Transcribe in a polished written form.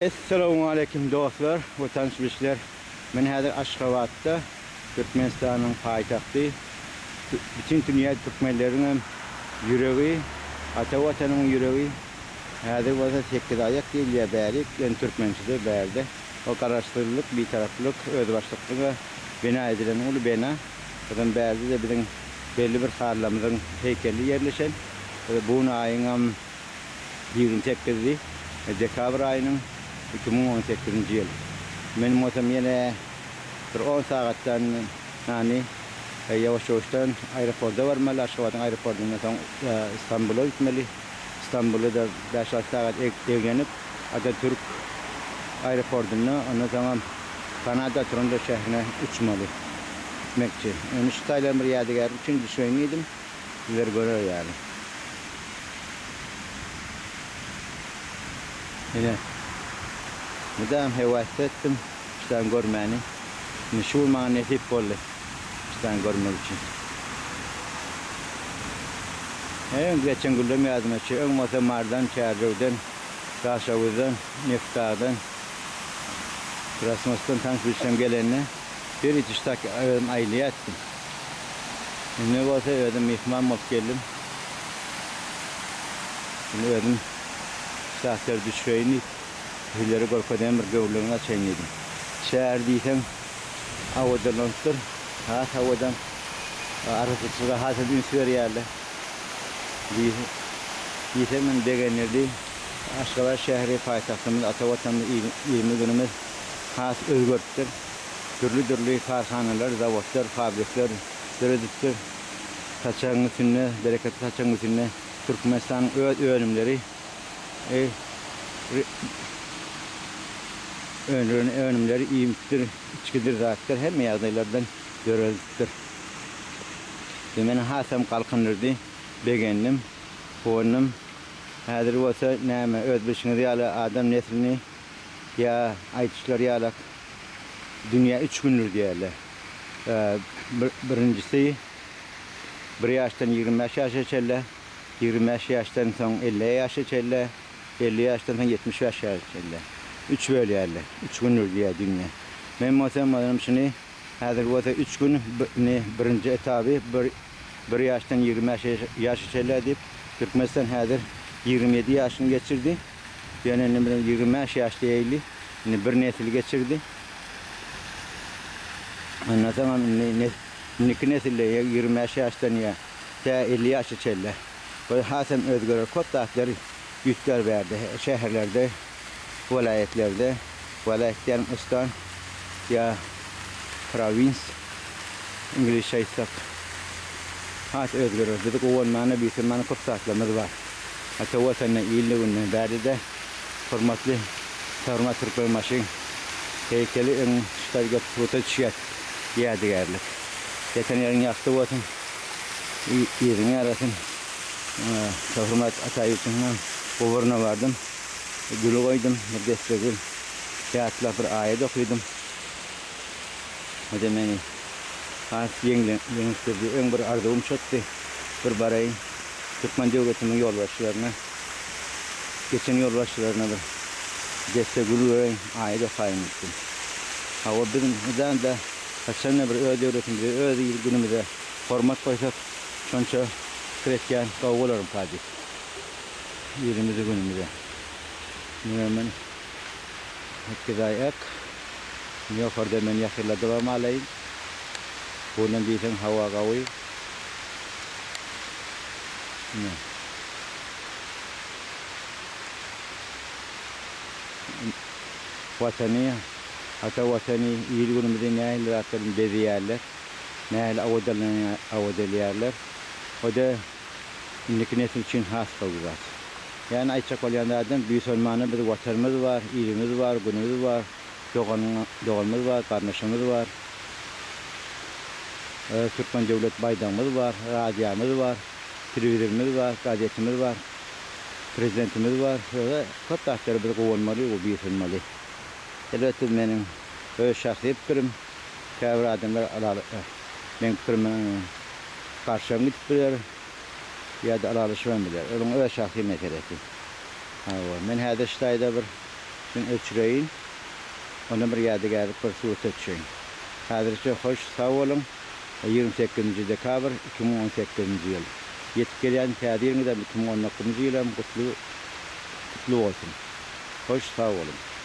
Essalamualeýkum dostlar we tanyş-bilişler. Men häzir Aşgabatda, Türkmenistanyň paýtagty, bütin dünýä türkmenleriňem ýüregi, ata Watanyň ýüregi. Häzir bolsa Sekizaýak diýilýär bärik, ýöne türkmençede bärde. O Garaşsyzlyk, Bitaraplyk, özbaşdaklyga bina edilen uly bina. Ozam bärde-de biziň belli bir harlamyzyň heýkeli ýerleşen. Bu aýyňam 28-i dekabr aýynyň 2018-nji ýyl. Men bolsam ýene bir on sagatdan ýany ýawaş-ýuwaşdan aeroporta barmaly, Aşgabadyň aeroportundan soň Stambula gitmeli. Stambulda-da bäş-alty sagat eglenip, Atatürk aeroportunda, ondan soňam Kanada Toronto şäherine uçmaly. Gitmekçi. Indi şu taýlaryň bir ýadygärlik üçin düşeýin diýdim. Sizler görer ýaly. Ine. Mydam höwes etdim şudan görmäni. Indi şu gün maňa nesip boldy şudan görmek üçin. Öň geçen günlem ýadyma düşýär. Öň bolsa Mardan, Çärjewden, Daşoguzdan, Nebitdagdan, Krasnosdan tanyş-bilişlerim gelende ýörite şutak özüm aýlaýartdym. Indi bolsa özüm myhman bolup geldim. Indi özüm şahteri düşüreýin diýip, sizlere görkezeýin bir göwrüligini açaýyn diýdim. Şäher diýseň awadanlanypdyr. Has awadan. Arassaçylyga has hem üns berýärler. Diýseň meni begendirdi. Aşgabat şäheri paýtagtymyz, ata Watanymyz, ilimiz-günümiz has özgeripdir. Dürli-dürli kärhanalar, zawodlar, fabrikler döredipdir. Saçagyň üstünde, bereketli saçagyň üstünde Türkmenistanyň öz önümleri, öndüren önümleri iýmitdir, içgidir, zatdyr, hemme ýagdaýlardan döredipdir. Bu meni hasam galkyndyrdy, begendim, guwandym. Häzir bolsa näme, öz bilşiňiz ýaly adam neslini ýa aýdyşlary ýalak Dünýä üç gündür diýerler. Birinjisi bir ýaşdan 25 ýaşa çenli, 25 ýaşdan soň 50 ýaşa çenli, 50 ýaşdan soň 75 ýaşa çenli. Üç bölýärler. Üç gündür diýýär dünýä. Men bolsam onuň şuny häzir bolsa üç gün indi birinji etaby bir bir ýaşdan 25 ýaşa çenli diýip Türkmenistan häzir 27 ýaşyny geçirdi. Ýöne indi bir 25 ýaş diýeýli. Indi bir nesil geçirdi. Ondan soňam indi indiki nesilde 25 ýaşdan ýa tä 50 ýaşa çenli. Bu hasam özgerer köp zatlar üýtgär bärde şäherlerde, welaýatlarda, welaýat diýenim ustan ýa prowins iňlisçe aýtsak has özgerer. Bizi guwanmana, buýsanmana köp zatlarymyz bar. Ata Watanda, ilde-günde, bärde-de hormatly Sarma Türkmenbaşyň heýkeli öň şytalga surata düşýär ýadygärlik. Ýatan ýeriň ýagty bolsun, yzyň ýarasyn. Hormat Ataýewiçiň hem guburyna bardym. Gül goýdum, bir desse gül. Ýatlap bir aýat okydym. O-da meni has ýeňildirdi. Öň bir arzuwym şotdy, bir baraýyn türkmen döwletiniň ýolbaşçylaryna. Geçen ýolbaşçylaryna bir desse gül bereýin, aýat okaýyn diýipdim. Hawa, biz mydam-da haçan-da bir öz döwletimize, öz il-günümize hormat goýsak, şonça pikir etýän gowy bolarmyka diýip. Ilimize-günümize. Muny men Sekizaýak. Ýokarda men ýakynladybam alaýyn. Bundan diýseň hawa gawy. Ine. Watany, ata Watany, il-günümizi nähili zatlar bilen bezeýärler, nähili awadalýarlar. O-da indiki nesil üçin has gowy zat. Ýagny aýtjak bolýan zadym, buýsanmana biz Watanymyz bar, ilimiz bar, günümiz bar, doganymyz bar, garyndaşymyz bar. Öz türkmen döwlet baýdagymyz bar, radiomyz bar. Telewizorymyz bar, gazetimiz bar, prezidentimiz bar. Şolara köp zatlara biz guwanmaly we buýsanmaly. Elbetde bu meniň öz şahsy pikirim. Käbir adamlar meň pikirime garşy hem gidip biler ýa-da ylalaşyp hem biler. Onuň öz şahsy meselesi. Hawa, men häzir şu taýda bir. Täzeden öçüreýin. Ondan bir ýadygärlik bir surata düşeýin. Häzirlikçe hoş sag boluň. 28-nji dekabr 2018-nji ýyl. Ýetip gelýän täze ýylyňyzam 2019-njy ýylam gutly gutly bolsun. Hoş sag boluň.